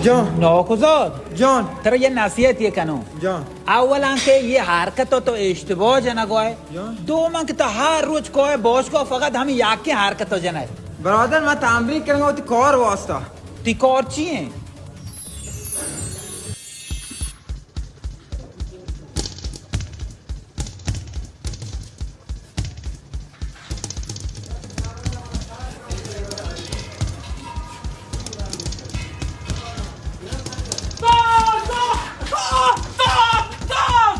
جان۔ نوکزاد۔ جان۔ ترا یه نصیحت یه کنو۔ جان۔ اولاً که یه حرکت تو اشتباه جنگوئے۔ جان۔ دوماً که تو هر روز کوئے باشگاہ فقط همیں یکیں حرکت جنئے۔ برادر، من تمرین کنگا وتی کار واسطہ۔ تی کار چی ایں؟